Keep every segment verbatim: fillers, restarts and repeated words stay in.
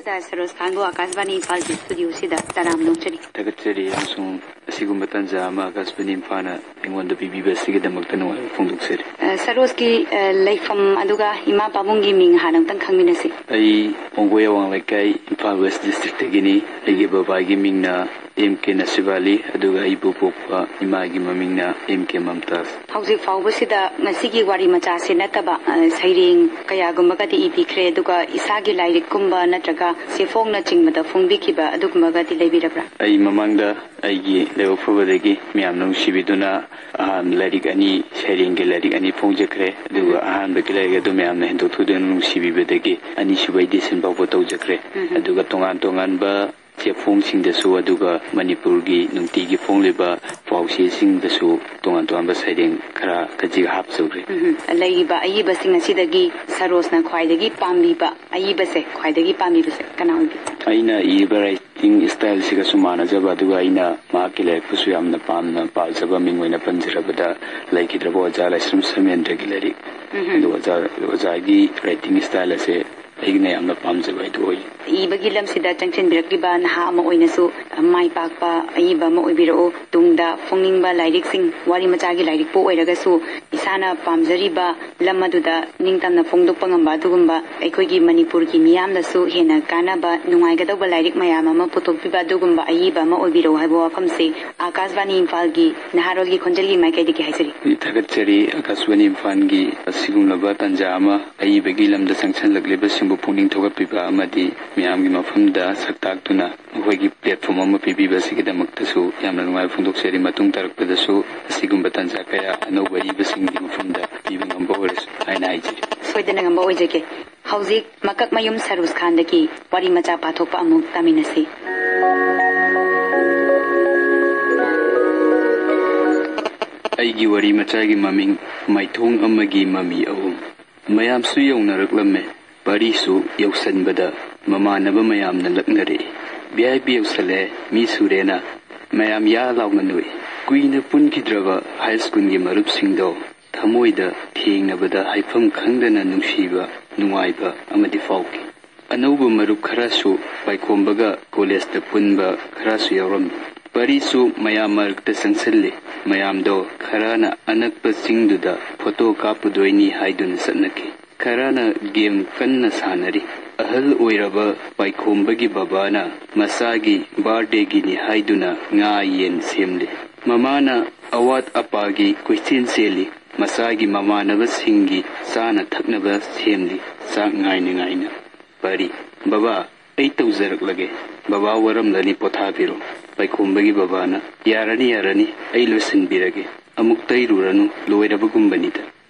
ꯁꯔꯣꯖ ꯈꯥꯟꯕꯨ ꯑꯥꯀꯥꯁꯕꯥꯅꯤ ꯏꯝꯐꯥꯜꯒꯤ ꯁ꯭ꯇꯨꯗꯤꯑꯣꯁꯤꯗ ꯇꯔꯥꯝꯅ ꯑꯣꯛꯆꯔꯤ꯫ ꯊꯥꯒꯠꯆꯔꯤ, ꯑꯃꯁꯨꯡ ꯑꯁꯤꯒꯨꯝꯕ ꯇꯥꯟꯖꯥ ꯑꯃ ꯑꯥꯀꯥꯁꯕꯥꯅꯤ ꯏꯝꯐꯥꯜꯅ ꯑꯩꯉꯣꯟꯗ ꯄꯤꯕꯤꯕ ꯑꯁꯤꯒꯤꯗꯃꯛꯇ ꯅꯨꯡꯉꯥꯏꯕ ꯐꯣꯡꯗꯣꯛꯆꯔꯤ꯫ ꯑ, ꯁꯔꯣꯖꯀꯤ, ꯑ, ꯂꯩꯐꯝ ꯑꯗꯨꯒ ꯏꯃꯥ ꯄꯥꯕꯨꯡꯒꯤ ꯃꯤꯡ ꯍꯥꯟꯅ ꯑꯃꯨꯛꯇꯪ ꯈꯪꯃꯤꯟꯅꯁꯤ꯫ ꯑꯩ ꯄꯣꯡꯒꯣꯏ ꯑꯋꯥꯡ ꯂꯩꯀꯥꯏ, ꯏꯝꯐꯥꯜ ꯋꯦꯁ ꯗꯤꯁꯇ꯭ꯔꯤꯛꯇꯒꯤꯅꯤ꯫ ꯑꯩꯒꯤ ꯕꯕꯥꯒꯤ ꯃꯤꯡꯅ ꯑꯦꯝ ꯀꯦ ꯅꯁꯤꯕꯥꯂꯤ, ꯑꯗꯨꯒ ꯑꯩꯕꯨ ꯄꯣꯛꯄ ꯏꯃꯥꯒꯤ ꯃꯃꯤꯡꯅ ꯑꯦꯝ ꯀꯦ ꯃꯝꯇꯥꯖ꯫ ꯍꯧꯖꯤꯛ ꯐꯥꯎꯕꯁꯤꯗ ꯉꯁꯤꯒꯤ ꯋꯥꯔꯤ ꯃꯆꯥꯁꯤ ꯅꯠꯇꯕ, ꯑ, ꯁꯩꯔꯦꯡ ꯀꯌꯥꯒꯨꯝꯕꯒꯗꯤ ꯏꯕꯤꯈ꯭ꯔꯦ, ꯑꯗꯨꯒ ꯏꯁꯥꯒꯤ ꯂꯥꯏꯔꯤꯛꯀꯨꯝꯕ ꯅꯠꯇ꯭ꯔꯒ ꯆꯦꯐꯣꯡꯅꯆꯤꯡꯕꯗ ꯐꯣꯡꯕꯤꯈꯤꯕ ꯑꯗꯨꯒꯨꯝꯕꯒꯗꯤ ꯂꯩꯕꯤꯔꯕ꯭ꯔꯥ? ꯑꯩ ꯃꯃꯥꯡꯗ ꯑꯩꯒꯤ ꯂꯥꯏꯕꯛ ꯐꯕꯗꯒꯤ ꯃꯌꯥꯝꯅ ꯅꯨꯡꯁꯤꯕꯤꯗꯨꯅ ꯑꯍꯥꯟꯕ ꯂꯥꯏꯔꯤꯛ ꯑꯅꯤ, ꯁꯩꯔꯦꯡꯒꯤ ꯂꯥꯏꯔꯤꯛ ꯑꯅꯤ ꯐꯣꯡꯖꯈ꯭ꯔꯦ꯫ ꯑꯗꯨꯒ ꯑꯍꯥꯟꯕꯒꯤ ꯂꯥꯏꯔꯤꯛ ꯑꯗꯨ ꯃꯌꯥꯝꯅ ꯍꯦꯟꯗꯣꯛ ꯊꯣꯏꯗꯣꯛꯅ ꯅꯨꯡꯁꯤꯕꯤꯕꯗꯒꯤ ꯑꯅꯤꯁꯨꯕ ꯏꯗꯤꯁꯟ ꯐꯥꯎꯕ ꯇꯧꯖꯈ꯭ꯔꯦ꯫ ꯎꯝ꯫ ꯑꯗꯨꯒ ꯇꯣꯉꯥꯟ ꯇꯣꯉꯥꯟꯕ ꯆꯦꯐꯣꯡꯁꯤꯡꯗꯁꯨ, ꯑꯗꯨꯒ ꯃꯅꯤꯄꯨꯔꯒꯤ ꯅꯨꯡꯇꯤꯒꯤ ꯐꯣꯡꯂꯤꯕ ꯄꯥꯎꯆꯦꯁꯤꯡꯗꯁꯨ ꯇꯣꯉꯥꯟ ꯇꯣꯉꯥꯟꯕ ꯁꯩꯔꯦꯡ ꯈꯔ ꯈꯖꯤꯛ ꯍꯥꯞꯆꯧꯔꯦ꯫ ꯎꯝ꯫ ꯂꯩꯔꯤꯕ ꯑꯏꯕꯁꯤꯡ ꯑꯁꯤꯗꯒꯤ ꯁꯔꯣꯖꯅ ꯈ꯭ꯋꯥꯏꯗꯒꯤ ꯄꯥꯝꯕꯤꯕ ꯑꯏꯕꯁꯦ, ꯈ꯭ꯋꯥꯏꯗꯒꯤ ꯄꯥꯝꯕꯤꯕꯁꯦ ꯀꯅꯥ ꯑꯣꯏꯕꯤꯒꯦ? ꯑꯩꯅ ꯏꯔꯤꯕ ꯔꯥꯏꯇꯤꯡ ꯁ꯭ꯇꯥꯏꯜꯁꯤꯒꯁꯨ ꯃꯥꯟꯅꯖꯕ, ꯑꯗꯨꯒ ꯑꯩꯅ ꯃꯍꯥꯛꯀꯤ ꯂꯥꯏꯔꯤꯛꯄꯨꯁꯨ ꯌꯥꯝꯅ ꯄꯥꯝꯅ ꯄꯥꯖꯕ, ꯃꯤꯡ ꯑꯣꯏꯅ ꯄꯟꯖꯔꯕꯗ, ꯂꯩꯈꯤꯗ꯭ꯔꯕ ꯑꯣꯖꯥ ꯂꯥꯏꯁ꯭ꯔꯝ ꯁꯃꯦꯟꯗ꯭ꯔꯒꯤ ꯂꯥꯏꯔꯤꯛ꯫ ꯎꯝ꯫ ꯑꯗꯨ ꯑꯣꯖꯥ, ꯑꯣꯖꯥꯒꯤ ꯔꯥꯏꯇꯤꯡ ꯁ꯭ꯇꯥꯏꯜ ꯑꯁꯦ ꯑꯩꯅ ꯌꯥꯝꯅ ꯄꯥꯝꯖꯕ ꯍꯥꯏꯗꯨ ꯑꯣꯏ꯫ ꯏꯕꯒꯤ ꯂꯝꯁꯤꯗ ꯆꯪꯁꯤꯟꯕꯤꯔꯛꯂꯤꯕ ꯅꯍꯥ ꯑꯃ ꯑꯣꯏꯅꯁꯨ ꯃꯥꯏ ꯄꯥꯛꯄ ꯑꯏꯕ ꯑꯃ ꯑꯣꯏꯕꯤꯔꯛꯎ꯫ ꯇꯨꯡꯗ ꯐꯣꯡꯅꯤꯡꯕ ꯂꯥꯏꯔꯤꯛꯁꯤꯡ, ꯋꯥꯔꯤ ꯃꯆꯥꯒꯤ ꯂꯥꯏꯔꯤꯛꯄꯨ ꯑꯣꯏꯔꯒꯁꯨ, ꯏꯁꯥꯅ ꯄꯥꯝꯖꯔꯤꯕ ꯂꯝ ꯑꯗꯨꯗ ꯅꯤꯡꯇꯝꯅ ꯐꯣꯡꯗꯣꯛꯄ ꯉꯝꯕ ꯑꯗꯨꯒꯨꯝꯕ ꯑꯩꯈꯣꯏꯒꯤ ꯃꯅꯤꯄꯨꯔꯒꯤ ꯃꯤꯌꯥꯝꯗꯁꯨ ꯍꯦꯟꯅ ꯀꯥꯟꯅꯕ, ꯅꯨꯡꯉꯥꯏꯒꯗꯧꯕ ꯂꯥꯏꯔꯤꯛ ꯃꯌꯥꯝ ꯑꯃ ꯄꯨꯊꯣꯛꯄꯤꯕ ꯑꯗꯨꯒꯨꯝꯕ ꯑꯏꯕ ꯑꯃ ꯑꯣꯏꯕꯤꯔꯛꯎ ꯍꯥꯏꯕ ꯋꯥꯐꯝꯁꯤ ꯑꯥꯀꯥꯁꯕꯥꯅꯤ ꯏꯝꯐꯥꯜꯒꯤ ꯅꯍꯥꯔꯣꯜꯒꯤ ꯈꯣꯟꯖꯦꯜꯒꯤ ꯃꯥꯏꯀꯩꯗꯒꯤ ꯍꯥꯏꯖꯔꯤ꯫ ꯊꯥꯒꯠꯆꯔꯤ꯫ ꯑꯥꯀꯥꯁꯕꯥꯅꯤ ꯏꯝꯐꯥꯜꯒꯤ ꯑꯁꯤꯒꯨꯝꯂꯕ ꯇꯥꯟꯖꯥ ꯑꯃ ꯑꯏꯕꯒꯤ ꯂꯝꯗ ꯆꯪꯁꯤꯜꯂꯛꯂꯤꯕꯁꯤꯡꯕꯨ ꯄꯨꯛꯅꯤꯡ ꯊꯧꯒꯠꯄꯤꯕ ꯑꯃꯗꯤ ꯃꯤꯌꯥꯝꯒꯤ ꯃꯐꯝꯗ ꯁꯛ ꯇꯥꯛꯇꯨꯅ ꯃꯈꯣꯏꯒꯤ ꯄ꯭ꯂꯦꯠꯐꯣꯝ ꯑꯃ ꯄꯤꯕꯤꯕ ꯑꯁꯤꯒꯤꯗꯃꯛꯇꯁꯨ ꯌꯥꯝꯅ ꯅꯨꯡꯉꯥꯏꯕ ꯐꯣꯡꯗꯣꯛꯆꯔꯤ꯫ ꯃꯇꯨꯡ ꯇꯥꯔꯛꯄꯗꯁꯨ ꯑꯁꯤꯒꯨꯝꯕ ꯇꯥꯟꯖꯥ ꯀꯌꯥ ꯑꯅꯧꯕ ꯑꯏꯕꯁꯤꯡꯒꯤ ꯃꯐꯝꯗ ꯄꯤꯕ ꯉꯝꯕ ꯑꯣꯏꯔꯁꯨ ꯍꯥꯏꯅ ꯍꯥꯏꯖꯔꯤ꯫ ꯁꯣꯏꯗꯅ ꯉꯝꯕ ꯑꯣꯏꯖꯒꯦ꯫ ꯍꯧꯖꯤꯛ ꯃꯀꯛꯃꯌꯨꯝ ꯁꯔꯨꯖ ꯈꯥꯟꯗꯒꯤ ꯋꯥꯔꯤ ꯃꯆꯥ ꯄꯥꯊꯣꯛꯄ ꯑꯃꯨꯛ ꯇꯥꯃꯤꯟꯅꯁꯤ꯫ ꯑꯩꯒꯤ ꯋꯥꯔꯤ ꯃꯆꯥꯒꯤ ꯃꯃꯤꯡ ꯃꯥꯏꯊꯣꯡ ꯑꯃꯒꯤ ꯃꯃꯤ ꯑꯍꯨꯝ꯫ ꯃꯌꯥꯝꯁꯨ ꯌꯧꯅꯔꯛꯂꯝꯃꯦ꯫ ꯄꯥꯔꯤꯁꯨ ꯌꯧꯁꯟꯕꯗ ꯃꯃꯥꯟꯅꯕ ꯃꯌꯥꯝꯅ ꯂꯛꯅꯔꯛꯏ꯫ "ꯚꯤ ꯑꯥꯏ ꯄꯤ ꯌꯧꯁꯜꯂꯦ, ꯃꯤ ꯁꯨꯔꯦꯅ" ꯃꯌꯥꯝ ꯌꯥ ꯂꯥꯎꯅ ꯅꯣꯛꯏ꯫ ꯀꯨꯏꯅ ꯄꯨꯟꯈꯤꯗ꯭ꯔꯕ ꯍꯥꯏ ꯁ꯭ꯀꯨꯜꯒꯤ ꯃꯔꯨꯞꯁꯤꯡꯗꯣ ꯊꯃꯣꯏꯗ ꯊꯦꯡꯅꯕꯗ ꯍꯥꯏꯐꯝ ꯈꯪꯗꯅ ꯅꯨꯡꯁꯤꯕ, ꯅꯨꯡꯉꯥꯏꯕ ꯑꯃꯗꯤ ꯐꯥꯎꯈꯤ꯫ ꯑꯅꯧꯕ ꯃꯔꯨꯞ ꯈꯔꯁꯨ ꯄꯥꯏꯈꯣꯝꯕꯒ ꯀꯣꯂꯦꯖꯇ ꯄꯨꯟꯕ ꯈꯔꯁꯨ ꯌꯥꯎꯔꯝꯃꯤ꯫ ꯄꯔꯤꯁꯨ ꯃꯌꯥꯝ ꯃꯔꯛꯇ ꯆꯪꯁꯤꯜꯂꯤ꯫ ꯃꯌꯥꯝꯗꯣ ꯈꯔꯅ ꯑꯅꯛꯄ ꯆꯤꯡꯗꯨꯗ ꯐꯣꯇꯣ ꯀꯥꯞꯄꯨꯗꯣꯏꯅꯤ ꯍꯥꯏꯗꯨꯅ ꯆꯠꯅꯈꯤ꯫ ꯈꯔꯅ ꯒꯦꯝ ꯀꯟꯅ ꯁꯥꯟꯅꯔꯤ꯫ ꯑꯍꯜ ꯑꯣꯏꯔꯕ ꯄꯥꯏꯈꯣꯝꯕꯒꯤ ꯕꯕꯥꯅ ꯃꯆꯥꯒꯤ ꯕꯥꯔꯗꯦꯒꯤꯅꯤ ꯍꯥꯏꯗꯨꯅ ꯉꯥ ꯌꯦꯟ ꯁꯦꯝꯂꯤ꯫ ꯃꯃꯥꯅ ꯑꯋꯥꯠ ꯑꯄꯥꯒꯤ ꯀꯣꯏꯆꯦꯟ ꯆꯦꯜꯂꯤ꯫ ꯃꯆꯥꯒꯤ ꯃꯃꯥꯟꯅꯕꯁꯤꯡꯒꯤ ꯆꯥꯅ ꯊꯛꯅꯕ ꯁꯦꯝꯂꯤ꯫ ꯆꯥꯛ ꯉꯥꯏꯅ ꯉꯥꯏꯅ꯫ ꯄꯔꯤ, "ꯕꯕꯥ, ꯑꯩ ꯇꯧꯖꯔꯛꯂꯒꯦ꯫ ꯕꯕꯥ ꯋꯥꯔꯝꯂꯅꯤ, ꯄꯣꯊꯥꯕꯤꯔꯣ꯫" ꯄꯥꯏꯈꯣꯝꯕꯒꯤ ꯕꯕꯥꯅ, "ꯌꯥꯔꯅꯤ, ꯌꯥꯔꯅꯤ, ꯑꯩ ꯂꯣꯏꯁꯤꯟꯕꯤꯔꯒꯦ꯫ ꯑꯃꯨꯛ ꯇꯩꯔꯨꯔꯅꯨ, ꯂꯣꯏꯔꯕꯒꯨꯝꯕꯅꯤꯗ꯫"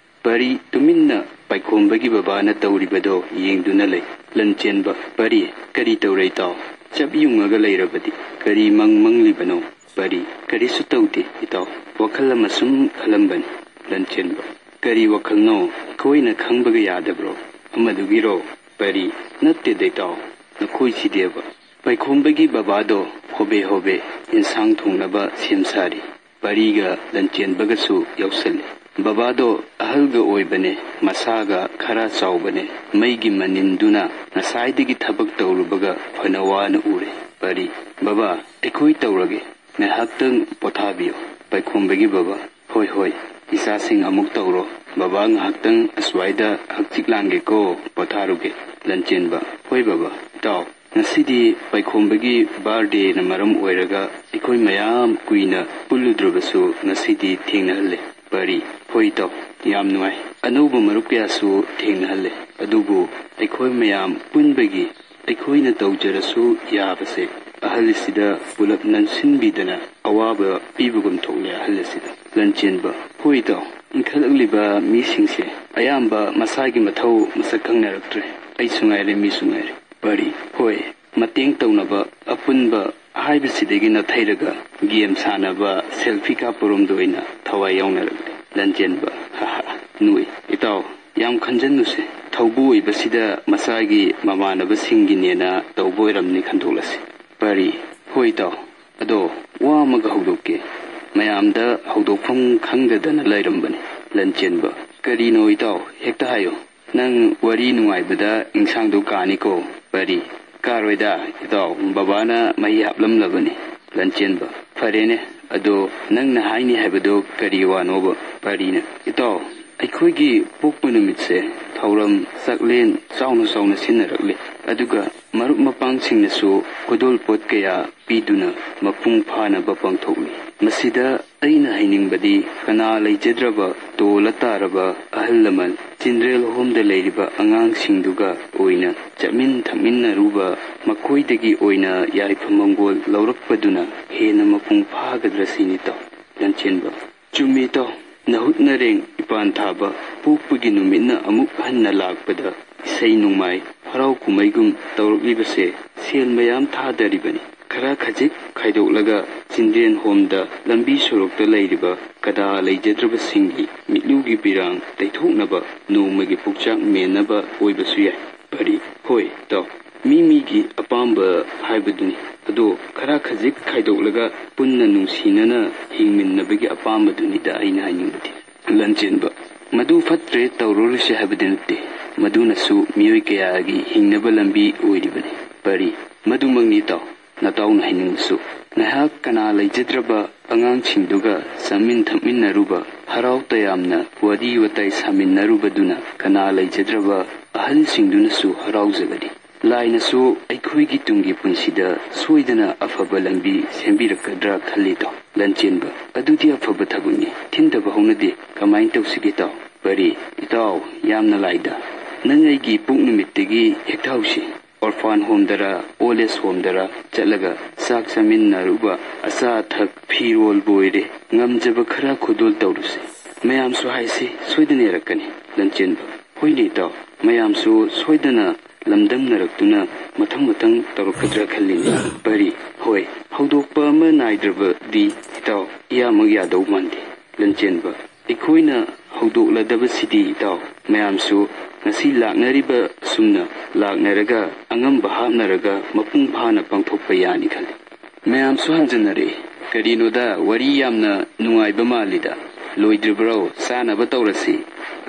ꯄꯔꯤ ꯇꯨꯃꯤꯟꯅ ꯄꯥꯏꯈꯣꯝꯕꯒꯤ ꯕꯕꯥꯅ ꯇꯧꯔꯤꯕꯗꯣ ꯌꯦꯡꯗꯨꯅ ꯂꯩ꯫ ꯂꯟꯆꯦꯟꯕ, "ꯄꯔꯤ, ꯀꯔꯤ ꯇꯧꯔꯦ ꯏꯇꯥꯎ? ꯆꯞ ꯌꯨꯡꯉꯒ ꯂꯩꯔꯕꯗꯤ ꯀꯔꯤ ꯃꯪ ꯃꯪꯂꯤꯕꯅꯣ?" ꯄꯔꯤ, "ꯀꯔꯤꯁꯨ ꯇꯧꯗꯦ ꯏꯇꯥꯎ, ꯋꯥꯈꯜ ꯑꯃ ꯁꯨꯝ ꯈꯜꯂꯝꯕꯅꯤ꯫" ꯂꯟꯆꯦꯟꯕ, "ꯀꯔꯤ ꯋꯥꯈꯜꯅꯣ? ꯑꯩꯈꯣꯏꯅ ꯈꯪꯕꯒ ꯌꯥꯗꯕ꯭ꯔꯣ? ꯑꯃꯗꯨꯒꯤꯔꯣ?" ꯄꯔꯤ, "ꯅꯠꯇꯦꯗ ꯏꯇꯥꯎ, ꯅꯈꯣꯏꯁꯤꯗꯤꯕ꯫" ꯄꯥꯏꯈꯣꯝꯕꯒꯤ ꯕꯕꯥꯗꯣ ꯍꯣꯕꯦ ꯍꯣꯕꯦ ꯏꯟꯁꯥꯡ ꯊꯣꯡꯅꯕ ꯁꯦꯝ ꯁꯥꯔꯤ꯫ ꯄꯔꯤꯒ ꯂꯟꯆꯦꯟꯕꯒꯁꯨ ꯌꯥꯎꯁꯜꯂꯤ꯫ ꯕꯕꯥꯗꯣ ꯑꯍꯜꯒ ꯑꯣꯏꯕꯅꯦ, ꯃꯁꯥꯒ ꯈꯔ ꯆꯥꯎꯕꯅꯦ꯫ ꯃꯩꯒꯤ ꯃꯅꯤꯟꯗꯨꯅ ꯉꯁꯥꯏꯗꯒꯤ ꯊꯕꯛ ꯇꯧꯔꯨꯕꯒ ꯐꯅ ꯋꯥꯅ ꯎꯔꯦ꯫ ꯄꯔꯤ, "ꯕꯕꯥ, ꯑꯩꯈꯣꯏ ꯇꯧꯔꯒꯦ, ꯉꯥꯏꯍꯥꯛꯇꯪ ꯄꯣꯊꯥꯕꯤꯌꯨ꯫" ꯄꯥꯏꯈꯣꯝꯕꯒꯤ ꯕꯕꯥ, "ꯍꯣꯏ, ꯍꯣꯏ, ꯏꯆꯥꯁꯤꯡ ꯑꯃꯨꯛ ꯇꯧꯔꯣ꯫ ꯕꯕꯥ ꯉꯥꯏꯍꯥꯛꯇꯪ ꯑꯁ꯭ꯋꯥꯏꯗ ꯍꯛꯆꯤꯛ ꯂꯥꯡꯒꯦꯀꯣ, ꯄꯣꯊꯥꯔꯨꯒꯦ꯫" ꯂꯟꯆꯦꯟꯕ, "ꯍꯣꯏ ꯕꯕꯥ꯫" "ꯏꯇꯥꯎ, ꯉꯁꯤꯗꯤ ꯄꯥꯏꯈꯣꯝꯕꯒꯤ ꯕꯥꯔꯗꯦꯅ ꯃꯔꯝ ꯑꯣꯏꯔꯒ ꯑꯩꯈꯣꯏ ꯃꯌꯥꯝ ꯀꯨꯏꯅ ꯄꯨꯜꯂꯨꯗ꯭ꯔꯕꯁꯨ ꯉꯁꯤꯗꯤ ꯊꯦꯡꯅꯍꯜꯂꯦ꯫" ꯄꯔꯤ, "ꯍꯣꯏ ꯏꯇꯥꯎ, ꯌꯥꯝ ꯅꯨꯡꯉꯥꯏ꯫ ꯑꯅꯧꯕ ꯃꯔꯨꯞ ꯀꯌꯥꯁꯨ ꯊꯦꯡꯅꯍꯜꯂꯦ꯫ ꯑꯗꯨꯕꯨ ꯑꯩꯈꯣꯏ ꯃꯌꯥꯝ ꯄꯨꯟꯕꯒꯤ ꯑꯩꯈꯣꯏꯅ ꯇꯧꯖꯔꯁꯨ ꯌꯥꯕꯁꯦ ꯑꯍꯜꯁꯤꯗ ꯄꯨꯂꯞ ꯅꯟꯁꯤꯟꯕꯤꯗꯅ ꯑꯋꯥꯕ ꯄꯤꯕꯒꯨꯝ ꯊꯣꯛꯂꯦ ꯑꯍꯜ ꯑꯁꯤꯗ꯫" ꯂꯟꯆꯦꯟꯕ, "ꯍꯣꯏ ꯏꯇꯥꯎ, ꯏꯟꯈꯠꯂꯛꯂꯤꯕ ꯃꯤꯁꯤꯡꯁꯦ ꯑꯌꯥꯝꯕ ꯃꯁꯥꯒꯤ ꯃꯊꯧ ꯃꯁꯛ ꯈꯪꯅꯔꯛꯇ꯭ꯔꯦ꯫ ꯑꯩꯁꯨ ꯉꯥꯏꯔꯦ, ꯃꯤꯁꯨ ꯉꯥꯏꯔꯦ꯫" ꯄꯔꯤ, "ꯍꯣꯏ, ꯃꯇꯦꯡ ꯇꯧꯅꯕ, ꯑꯄꯨꯟꯕ ꯍꯥꯏꯕꯁꯤꯗꯒꯤ ꯅꯥꯊꯩꯔꯒ ꯒꯦꯝ ꯁꯥꯟꯅꯕ, ꯁꯦꯜꯐꯤ ꯀꯥꯞꯄꯔꯣꯝꯗ ꯑꯣꯏꯅ ꯊꯋꯥꯏ ꯌꯥꯎꯅꯔꯛꯂꯦ꯫" ꯂꯟꯆꯦꯟꯕ, "ꯍꯥ ꯍꯥ, ꯅꯣꯏ꯫ ꯏꯇꯥꯎ, ꯌꯥꯝ ꯈꯟꯖꯟꯅꯨꯁꯦ꯫ ꯊꯧꯕꯨ ꯑꯣꯏꯕꯁꯤꯗ ꯃꯆꯥꯒꯤ ꯃꯃꯥꯟꯅꯕꯁꯤꯡꯒꯤꯅꯦꯅ ꯇꯧꯕ ꯑꯣꯏꯔꯝꯅꯤ ꯈꯟꯗꯣꯛꯂꯁꯤ꯫" ꯄꯔꯤ, "ꯍꯣꯏ ꯏꯇꯥꯎ, ꯑꯗꯣ ꯋꯥ ꯑꯃꯒ ꯍꯧꯗꯣꯛꯀꯦ꯫ ꯃꯌꯥꯝꯗ ꯍꯧꯗꯣꯛꯐꯝ ꯈꯪꯗꯗꯅ ꯂꯩꯔꯝꯕꯅꯤ꯫" ꯂꯟꯆꯦꯟꯕ, "ꯀꯔꯤꯅꯣ ꯏꯇꯥꯎ? ꯍꯦꯛꯇ ꯍꯥꯏꯌꯨ꯫" ꯅꯪ ꯋꯥꯔꯤ ꯅꯨꯡꯉꯥꯏꯕꯗ ꯏꯟꯁꯥꯡꯗꯣ ꯀꯥꯅꯤꯀꯣ, ꯄꯔꯤ꯫ ꯀꯥꯔꯣꯏꯗ, ꯏꯇꯥꯎ, ꯕꯕꯥꯅ ꯃꯍꯤ ꯍꯥꯞꯂꯝꯂꯕꯅꯤ꯫ ꯂꯟꯆꯦꯟꯕ, ꯐꯔꯦꯅꯦ, ꯑꯗꯣ ꯅꯪꯅ ꯍꯥꯏꯅꯤ ꯍꯥꯏꯕꯗꯣ ꯀꯔꯤ ꯋꯥꯅꯣꯕ? ꯄꯔꯤꯅ, ꯏꯇꯥꯎ, ꯑꯩꯈꯣꯏꯒꯤ ꯄꯣꯛꯄ ꯅꯨꯃꯤꯠꯁꯦ ꯊꯧꯔꯝ ꯆꯥꯛꯂꯦꯟ ꯆꯥꯎꯅ ꯆꯥꯎꯅ ꯁꯤꯟꯅꯔꯛꯂꯤ꯫ ꯑꯗꯨꯒ ꯃꯔꯨꯞ ꯃꯄꯥꯡꯁꯤꯡꯅꯁꯨ ꯈꯨꯗꯣꯜꯄꯣꯠ ꯀꯌꯥ ꯄꯤꯗꯨꯅ ꯃꯄꯨꯡ ꯐꯥꯅꯕ ꯄꯥꯡꯊꯣꯛꯂꯤ꯫ ꯃꯁꯤꯗ ꯑꯩꯅ ꯍꯥꯏꯅꯤꯡꯕꯗꯤ, ꯀꯅꯥ ꯂꯩꯖꯗ꯭ꯔꯕ ꯇꯣꯜꯂ ꯇꯥꯔꯕ ꯑꯍꯜ ꯂꯃꯟ ꯆꯤꯟꯗ꯭ꯔꯦꯜ ꯍꯣꯝꯗ ꯂꯩꯔꯤꯕ ꯑꯉꯥꯡꯁꯤꯡꯗꯨꯒ ꯑꯣꯏꯅ ꯆꯠꯃꯤꯟ ꯊꯛꯃꯤꯟꯅꯔꯨꯕ, ꯃꯈꯣꯏꯗꯒꯤ ꯑꯣꯏꯅ ꯌꯥꯏꯐ ꯃꯪꯒꯣꯜ ꯂꯧꯔꯛꯄꯗꯨꯅ ꯍꯦꯟꯅ ꯃꯄꯨꯡ ꯐꯥꯒꯗ꯭ꯔꯥ ꯁꯤꯅꯤ ꯇꯥꯎ꯫ ꯂꯟꯆꯦꯟꯕ, ꯆꯨꯝꯃꯤ ꯇꯥꯎ꯫ ꯅꯍꯨꯠ ꯅꯔꯦꯡ ꯏꯄꯥꯟ ꯊꯥꯕ ꯄꯣꯛꯄꯒꯤ ꯅꯨꯃꯤꯠꯅ ꯑꯃꯨꯛ ꯍꯟꯅ ꯂꯥꯛꯄꯗ ꯏꯁꯩ ꯅꯣꯡꯃꯥꯏ ꯍꯔꯥꯎ ꯀꯨꯝꯍꯩꯒꯨꯝ ꯇꯧꯔꯛꯂꯤꯕꯁꯦ ꯁꯦꯜ ꯃꯌꯥꯝ ꯊꯥꯗꯔꯤꯕꯅꯤ꯫ ꯈꯔ ꯈꯖꯤꯛ ꯈꯥꯏꯗꯣꯛꯂꯒ ꯆꯤꯟꯗ꯭ꯔꯦꯟ ꯍꯣꯝꯗ ꯂꯝꯕꯤ ꯁꯣꯔꯣꯛꯇ ꯂꯩꯔꯤꯕ ꯀꯗꯥ ꯂꯩꯖꯗ꯭ꯔꯕꯁꯤꯡꯒꯤ ꯃꯤꯠꯂꯨꯒꯤ ꯄꯤꯔꯥꯡ ꯇꯩꯊꯣꯛꯅꯕ ꯅꯣꯡꯃꯒꯤ ꯄꯨꯛꯆꯥꯛ ꯃꯦꯟꯅꯕ ꯑꯣꯏꯕꯁꯨ ꯌꯥꯏ꯫ ꯄꯔꯤ, ꯍꯣꯏ ꯇꯥꯎ, ꯃꯤ ꯃꯤꯒꯤ ꯑꯄꯥꯝꯕ ꯍꯥꯏꯕꯗꯨꯅꯤ꯫ ꯑꯗꯣ ꯈꯔ ꯈꯖꯤꯛ ꯈꯥꯏꯗꯣꯛꯂꯒ ꯄꯨꯟꯅ ꯅꯨꯡꯁꯤꯅꯅ ꯍꯤꯡꯃꯤꯟꯅꯕꯒꯤ ꯑꯄꯥꯝꯕꯗꯨꯅꯤꯗ ꯑꯩꯅ ꯍꯥꯏꯅꯤꯡꯕꯗꯤ꯫ ꯂꯟꯆꯦꯟꯕ, ꯃꯗꯨ ꯐꯠꯇ꯭ꯔꯦ ꯇꯧꯔꯔꯣꯏꯁꯦ ꯍꯥꯏꯕꯗꯤ ꯅꯠꯇꯦ, ꯃꯗꯨꯅꯁꯨ ꯃꯤꯑꯣꯏ ꯀꯌꯥꯒꯤ ꯍꯤꯡꯅꯕ ꯂꯝꯕꯤ ꯑꯣꯏꯔꯤꯕꯅꯤ꯫ ꯄꯔꯤ, ꯃꯗꯨꯃꯛꯅꯤ ꯇꯥꯎ꯫ ꯅꯇꯥꯎꯅ ꯍꯥꯏꯅꯤꯡꯕꯁꯨ꯫ ꯉꯥꯏꯍꯥꯛ ꯀꯅꯥ ꯂꯩꯖꯗ꯭ꯔꯕ ꯑꯉꯥꯡꯁꯤꯡꯗꯨꯒ ꯆꯥꯃꯤꯟ ꯊꯛꯃꯤꯟꯅꯔꯨꯕ, ꯍꯔꯥꯎ ꯇꯌꯥꯝꯅ ꯋꯥꯔꯤ ꯋꯥꯇꯥꯏ ꯁꯥꯃꯤꯟꯅꯔꯨꯕꯗꯨꯅ ꯀꯅꯥ ꯂꯩꯖꯗ꯭ꯔꯕ ꯑꯍꯜꯁꯤꯡꯗꯨꯅꯁꯨ ꯍꯔꯥꯎꯖꯒꯅꯤ꯫ ꯂꯥꯏꯅꯁꯨ ꯑꯩꯈꯣꯏꯒꯤ ꯇꯨꯡꯒꯤ ꯄꯨꯟꯁꯤꯗ ꯁꯣꯏꯗꯅ ꯑꯐꯕ ꯂꯝꯕꯤ ꯁꯦꯝꯕꯤꯔꯛꯀꯗ꯭ꯔꯥ ꯈꯜꯂꯤꯗꯣ꯫ ꯂꯟꯆꯦꯟꯕ, ꯑꯗꯨꯗꯤ ꯑꯐꯕ ꯊꯕꯛꯅꯤ, ꯊꯤꯟꯗꯕ ꯍꯧꯅꯗꯦ꯫ ꯀꯃꯥꯏꯅ ꯇꯧꯁꯤꯒꯦ ꯇꯥꯎ? ꯄꯔꯤ, ꯏꯇꯥꯎ, ꯌꯥꯝꯅ ꯂꯥꯏꯗ꯫ ꯅꯪ ꯑꯩꯒꯤ ꯄꯣꯛ ꯅꯨꯃꯤꯠꯇꯒꯤ ꯍꯦꯛꯊꯍꯧꯁꯤ꯫ ꯑꯣꯔꯐꯥꯟ ꯍꯣꯝꯗꯔ, ꯑꯣꯜ ꯑꯦꯖ ꯍꯣꯝꯗꯔ ꯆꯠꯂꯒ ꯆꯥꯛ ꯆꯥꯃꯤꯟꯅꯔꯨꯕ, ꯑꯆꯥ ꯑꯊꯛ, ꯐꯤꯔꯣꯜꯕꯨ ꯑꯣꯏꯔꯦ, ꯉꯝꯖꯕ ꯈꯔ ꯈꯨꯗꯣꯜ ꯇꯧꯔꯨꯁꯤ꯫ ꯃꯌꯥꯝꯁꯨ ꯍꯥꯏꯁꯤ, ꯁꯣꯏꯗꯅ ꯌꯥꯔꯛꯀꯅꯤ꯫ ꯂꯟꯆꯦꯟꯕ, ꯍꯣꯏꯅꯦ ꯏꯇꯥꯎ, ꯃꯌꯥꯝꯁꯨ ꯁꯣꯏꯗꯅ ꯂꯝꯗꯝꯅꯔꯛꯇꯨꯅ ꯃꯊꯪ ꯃꯊꯪ ꯇꯧꯔꯛꯀꯗ꯭ꯔꯥ ꯈꯜꯂꯤꯅꯦ꯫ ꯄꯔꯤ, ꯍꯣꯏ, ꯍꯧꯗꯣꯛꯄ ꯑꯃ ꯅꯥꯏꯗ꯭ꯔꯕꯗꯤ ꯏꯇꯥꯎ, ꯏꯌꯥꯃꯛ ꯌꯥꯗꯧ ꯃꯥꯟꯗꯦ꯫ ꯂꯟꯆꯦꯟꯕ, ꯑꯩꯈꯣꯏꯅ ꯍꯧꯗꯣꯛꯂꯗꯕꯁꯤꯗꯤ ꯏꯇꯥꯎ, ꯃꯌꯥꯝꯁꯨ ꯉꯁꯤ ꯂꯥꯛꯅꯔꯤꯕ ꯑꯁꯨꯝꯅ ꯂꯥꯛꯅꯔꯒ ꯑꯉꯝꯕ ꯍꯥꯞꯅꯔꯒ ꯃꯄꯨꯡ ꯐꯥꯅ ꯄꯥꯡꯊꯣꯛꯄ ꯌꯥꯅꯤ ꯈꯜꯂꯤ꯫ ꯃꯌꯥꯝꯁꯨ ꯍꯟꯖꯟꯅꯔꯛꯏ꯫ ꯀꯔꯤꯅꯣꯗ, ꯋꯥꯔꯤ ꯌꯥꯝꯅ ꯅꯨꯡꯉꯥꯏꯕ ꯃꯥꯜꯂꯤꯗ꯫ ꯂꯣꯏꯗ꯭ꯔꯤꯕ꯭ꯔꯣ? ꯆꯥꯅꯕ ꯇꯧꯔꯁꯤ꯫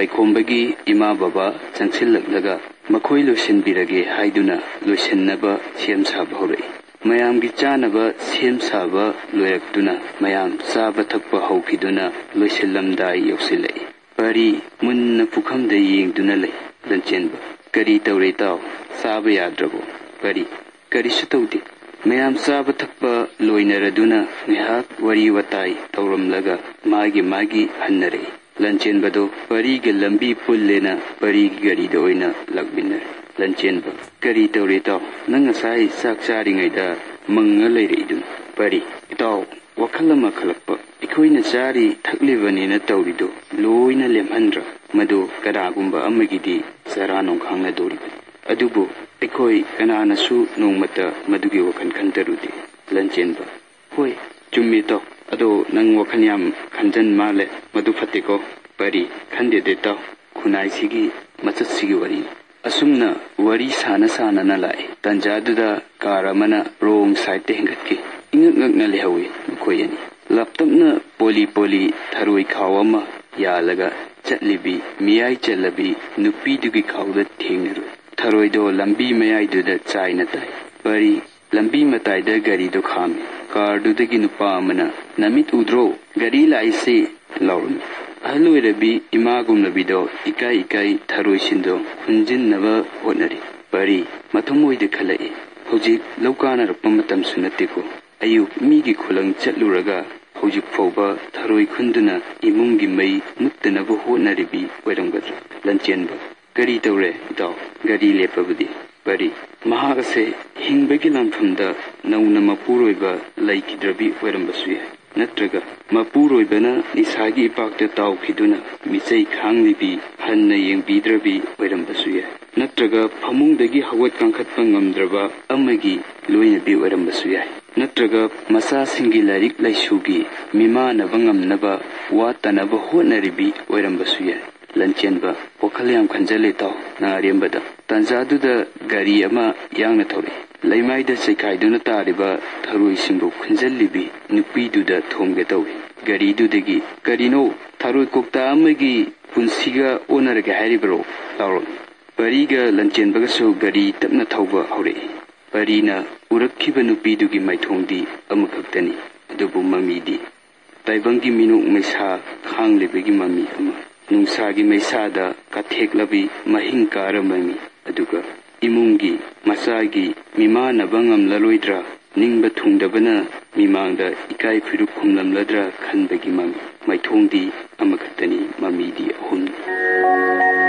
ꯂꯩꯈꯣꯝꯕꯒꯤ ꯏꯃꯥ ꯕꯕꯥ ꯆꯪꯁꯤꯜꯂꯛꯂꯒ ꯃꯈꯣꯏ ꯂꯣꯏꯁꯤꯟꯕꯤꯔꯒꯦ ꯍꯥꯏꯗꯨꯅ ꯂꯣꯏꯁꯤꯟꯅꯕ ꯁꯦꯝ ꯁꯥꯕ ꯍꯧꯔꯛꯏ꯫ ꯃꯌꯥꯝꯒꯤ ꯆꯥꯅꯕ ꯁꯦꯝ ꯁꯥꯕ ꯂꯣꯏꯔꯛꯇꯨꯅ ꯃꯌꯥꯝ ꯆꯥꯕ ꯊꯛꯄ ꯍꯧꯈꯤꯗꯨꯅ ꯂꯣꯏꯁꯤꯜꯂꯝꯗꯥꯏ ꯌꯧꯁꯤꯜꯂꯛꯏ꯫ ꯄꯔꯤ ꯃꯨꯟꯅ ꯄꯨꯈꯝꯗ ꯌꯦꯡꯗꯨꯅ ꯂꯩ꯫ ꯂꯟꯆꯦꯟꯕ, "ꯀꯔꯤ ꯇꯧꯔꯦ ꯏꯇꯥꯎ? ꯆꯥꯕ ꯌꯥꯗ꯭ꯔꯕꯣ?" ꯄꯔꯤ, "ꯀꯔꯤꯁꯨ ꯇꯧꯗꯦ꯫ ꯃꯌꯥꯝ ꯆꯥꯕ ꯊꯛꯄ ꯂꯣꯏꯅꯔꯗꯨꯅ ꯉꯥꯏꯍꯥꯛ ꯋꯥꯔꯤ ꯋꯥꯇꯥꯏ ꯇꯧꯔꯝꯂꯒ ꯃꯥꯒꯤ ꯃꯥꯒꯤ ꯍꯟꯅꯔꯛꯏ꯫" ꯂꯟꯆꯦꯟꯕꯗꯣ ꯄꯔꯤꯒ ꯂꯝꯕꯤ ꯄꯨꯜꯂꯦꯅ ꯄꯔꯤꯒꯤ ꯒꯥꯔꯤꯗ ꯑꯣꯏꯅ ꯂꯥꯛꯃꯤꯟꯅꯔꯦ꯫ ꯂꯟꯆꯦꯟꯕ, "ꯀꯔꯤ ꯇꯧꯔꯦ ꯏꯇꯥꯎ? ꯅꯪ ꯉꯁꯥꯏ ꯆꯥꯛ ꯆꯥꯔꯤꯉꯩꯗ ꯃꯪꯉ ꯂꯩꯔꯛꯏꯗꯨꯅ?" ꯄꯔꯤ, "ꯏꯇꯥꯎ, ꯋꯥꯈꯜ ꯑꯃ ꯈꯜꯂꯛꯄ꯫ ꯑꯩꯈꯣꯏꯅ ꯆꯥꯔꯤ ꯊꯛꯂꯤꯕꯅꯦꯅ ꯇꯧꯔꯤꯗꯣ ꯂꯣꯏꯅ ꯂꯦꯝꯍꯟꯗ꯭ꯔ? ꯃꯗꯨ ꯀꯅꯥꯒꯨꯝꯕ ꯑꯃꯒꯤꯗꯤ ꯆꯔꯥ ꯅꯣꯡꯈꯥꯡꯅꯗꯣꯔꯤꯕꯅꯤ꯫ ꯑꯗꯨꯕꯨ ꯑꯩꯈꯣꯏ ꯀꯅꯥꯅꯁꯨ ꯅꯣꯡꯃꯇ ꯃꯗꯨꯒꯤ ꯋꯥꯈꯜ ꯈꯟꯊꯔꯨꯗꯦ꯫" ꯂꯟꯆꯦꯟꯕ, "ꯍꯣꯏ, ꯆꯨꯝꯃꯤ ꯏꯇꯥꯎ꯫ ꯑꯗꯣ ꯅꯪ ꯋꯥꯈꯜ ꯌꯥꯝ ꯈꯟꯖꯟ ꯃꯥꯜꯂꯦ꯫ ꯃꯗꯨ ꯐꯠꯇꯦꯀꯣ꯫" ꯄꯔꯤ, "ꯈꯟꯗꯦꯗ ꯏꯇꯥꯎ, ꯈꯨꯟꯅꯥꯏꯁꯤꯒꯤ ꯃꯆꯠꯁꯤꯒꯤ ꯋꯥꯔꯤꯅꯤ꯫" ꯑꯁꯨꯝꯅ ꯋꯥꯔꯤ ꯁꯥꯟꯅ ꯁꯥꯟꯅꯅ ꯂꯥꯛꯏ꯫ ꯇꯟꯖꯥꯗꯨꯗ ꯀꯥꯔ ꯑꯃꯅ ꯔꯣꯡ ꯁꯥꯏꯠꯇ ꯍꯦꯟꯒꯠꯈꯤ꯫ ꯏꯉꯛ ꯉꯛꯅ ꯂꯩꯍꯧꯏ ꯃꯈꯣꯏ ꯑꯅꯤ꯫ ꯂꯥꯞꯇꯛꯅ ꯄꯣꯂꯤ ꯄꯣꯂꯤ ꯊꯔꯣꯏ ꯈꯥꯎ ꯑꯃ ꯌꯥꯜꯂꯒ ꯆꯠꯂꯤꯕꯤ ꯃꯤꯌꯥꯏ ꯆꯜꯂꯕꯤ ꯅꯨꯄꯤꯗꯨꯒꯤ ꯈꯥꯎꯗ ꯊꯦꯡꯅꯔꯨꯏ꯫ ꯊꯔꯣꯏꯗꯣ ꯂꯝꯕꯤ ꯃꯌꯥꯏꯗꯨꯗ ꯆꯥꯏꯅ ꯇꯥꯏ꯫ ꯄꯔꯤ ꯂꯝꯕꯤ ꯃꯇꯥꯏꯗ ꯒꯥꯔꯤꯗꯨ ꯈꯥꯝꯃꯤ꯫ ꯀꯥꯔꯗꯨꯗꯒꯤ ꯅꯨꯄꯥ ꯑꯃꯅ, "ꯅꯃꯤꯠ ꯎꯗ꯭ꯔꯣ? ꯒꯥꯔꯤ ꯂꯥꯛꯏꯁꯤ!" ꯂꯥꯎꯔꯝꯃꯤ꯫ ꯑꯍꯜ ꯑꯣꯏꯔꯕꯤ ꯏꯃꯥꯒꯨꯝꯂꯕꯤꯗꯣ ꯏꯀꯥꯏ ꯏꯀꯥꯏ ꯊꯔꯣꯏꯁꯤꯡꯗꯣ ꯈꯨꯟꯖꯤꯟꯅꯕ ꯍꯣꯠꯅꯔꯤ꯫ ꯄꯔꯤ ꯃꯊꯃꯣꯏꯗ ꯈꯜꯂꯛꯏ, "ꯍꯧꯖꯤꯛ ꯂꯧ ꯀꯥꯅꯔꯛꯄ ꯃꯇꯝꯁꯨ ꯅꯠꯇꯦꯀꯣ꯫ ꯑꯌꯨꯛ ꯃꯤꯒꯤ ꯈꯨꯂꯪ ꯆꯠꯂꯨꯔꯒ ꯍꯧꯖꯤꯛ ꯐꯥꯎꯕ ꯊꯔꯣꯏ ꯈꯨꯟꯗꯨꯅ ꯏꯃꯨꯡꯒꯤ ꯃꯩ ꯃꯨꯠꯇꯅꯕ ꯍꯣꯠꯅꯔꯤꯕꯤ ꯑꯣꯏꯔꯝꯒꯗ꯭ꯔꯥ?" ꯂꯟꯆꯦꯟꯕ, "ꯀꯔꯤ ꯇꯧꯔꯦ ꯏꯇꯥꯎ? ꯒꯥꯔꯤ ꯂꯦꯞꯄꯕꯗꯤ?" ꯄꯔꯤ, "ꯃꯍꯥꯛ ꯑꯁꯦ ꯍꯤꯡꯕꯒꯤ ꯂꯥꯟꯐꯝꯗ ꯅꯧꯅ ꯃꯄꯨꯔꯣꯏꯕ ꯂꯩꯈꯤꯗ꯭ꯔꯕꯤ ꯑꯣꯏꯔꯝꯕꯁꯨ ꯌꯥꯏ꯫ ꯅꯠꯇ꯭ꯔꯒ ꯃꯄꯨꯔꯣꯏꯕꯅ ꯅꯤꯁꯥꯒꯤ ꯏꯄꯥꯛꯇ ꯇꯥꯎꯈꯤꯗꯨꯅ ꯃꯤꯆꯩ ꯈꯥꯡꯂꯤꯕꯤ ꯍꯟꯅ ꯌꯦꯡꯕꯤꯗ꯭ꯔꯕꯤ ꯑꯣꯏꯔꯝꯕꯁꯨ ꯌꯥꯏ꯫ ꯅꯠꯇ꯭ꯔꯒ ꯐꯃꯨꯡꯗꯒꯤ ꯍꯧꯒꯠ ꯀꯥꯡꯈꯠꯄ ꯉꯝꯗ꯭ꯔꯕ ꯑꯃꯒꯤ ꯂꯣꯏꯅꯕꯤ ꯑꯣꯏꯔꯝꯕꯁꯨ ꯌꯥꯏ꯫ ꯅꯠꯇ꯭ꯔꯒ ꯃꯆꯥꯁꯤꯡꯒꯤ ꯂꯥꯏꯔꯤꯛ ꯂꯥꯏꯁꯨꯒꯤ ꯃꯤꯃꯥꯟꯅꯕ ꯉꯝꯅꯕ ꯋꯥꯠꯇꯅꯕ ꯍꯣꯠꯅꯔꯤꯕꯤ ꯑꯣꯏꯔꯝꯕꯁꯨ ꯌꯥꯏ꯫" ꯂꯟꯆꯦꯟꯕ, "ꯋꯥꯈꯜ ꯌꯥꯝ ꯈꯟꯖꯜꯂꯦ ꯏꯇꯥꯎ ꯅꯪ ꯑꯔꯦꯝꯕꯗ꯫" ꯇꯥꯟꯖꯥꯗꯨꯗ ꯒꯥꯔꯤ ꯑꯃ ꯌꯥꯡꯅ ꯊꯧꯔꯛꯏ꯫ ꯂꯩꯃꯥꯏꯗ ꯆꯩꯈꯥꯏꯗꯨꯅ ꯇꯥꯔꯤꯕ ꯊꯔꯣꯏꯁꯤꯡꯕꯨ ꯈꯨꯟꯖꯜꯂꯤꯕꯤ ꯅꯨꯄꯤꯗꯨꯗ ꯊꯣꯝꯒꯦ ꯇꯧꯏ꯫ ꯒꯥꯔꯤꯗꯨꯗꯒꯤ, "ꯀꯔꯤꯅꯣ, ꯊꯔꯣꯏ ꯀꯧꯇꯥ ꯑꯃꯒꯤ ꯄꯨꯟꯁꯤꯒ ꯑꯣꯟꯅꯔꯒꯦ ꯍꯥꯏꯔꯤꯕꯔꯣ? ꯂꯥꯎꯔꯛꯏ꯫" ꯄꯔꯤꯒ ꯂꯟꯆꯦꯟꯕꯒꯁꯨ ꯒꯥꯔꯤ ꯇꯞꯅ ꯊꯧꯕ ꯍꯧꯔꯛꯏ꯫ ꯄꯔꯤꯅ ꯎꯔꯛꯈꯤꯕ ꯅꯨꯄꯤꯗꯨꯒꯤ ꯃꯥꯏꯊꯣꯡꯗꯤ ꯑꯃꯈꯛꯇꯅꯤ, ꯑꯗꯨꯕꯨ ꯃꯃꯤꯗꯤ ꯇꯥꯏꯕꯪꯒꯤ ꯃꯤꯅꯣꯛ ꯃꯩꯁꯥ ꯈꯥꯡꯂꯤꯕꯒꯤ ꯃꯃꯤ ꯑꯃ, ꯅꯨꯡꯁꯥꯒꯤ ꯃꯩꯁꯥꯗ ꯀꯥꯊꯦꯛꯂꯕꯤ ꯃꯍꯤꯡ ꯀꯥꯔ ꯃꯃꯤ, ꯑꯗꯨꯒ ꯏꯃꯨꯡꯒꯤ ꯃꯆꯥꯒꯤ ꯃꯤꯃꯥꯟꯅꯕ ꯉꯝꯂꯔꯣꯏꯗ꯭ꯔꯥ, ꯅꯤꯡꯕ ꯊꯨꯡꯗꯕꯅ ꯃꯤꯃꯥꯡꯗ ꯏꯀꯥꯏ ꯈꯨꯏꯔꯨꯛ ꯈꯨꯝꯂꯝꯂꯗ꯭ꯔꯥ ꯈꯟꯕꯒꯤ ꯃꯃꯤ꯫ ꯃꯥꯏꯊꯣꯡꯗꯤ ꯑꯃꯈꯛꯇꯅꯤ, ꯃꯃꯤꯗꯤ ꯑꯍꯨꯝꯅꯤ꯫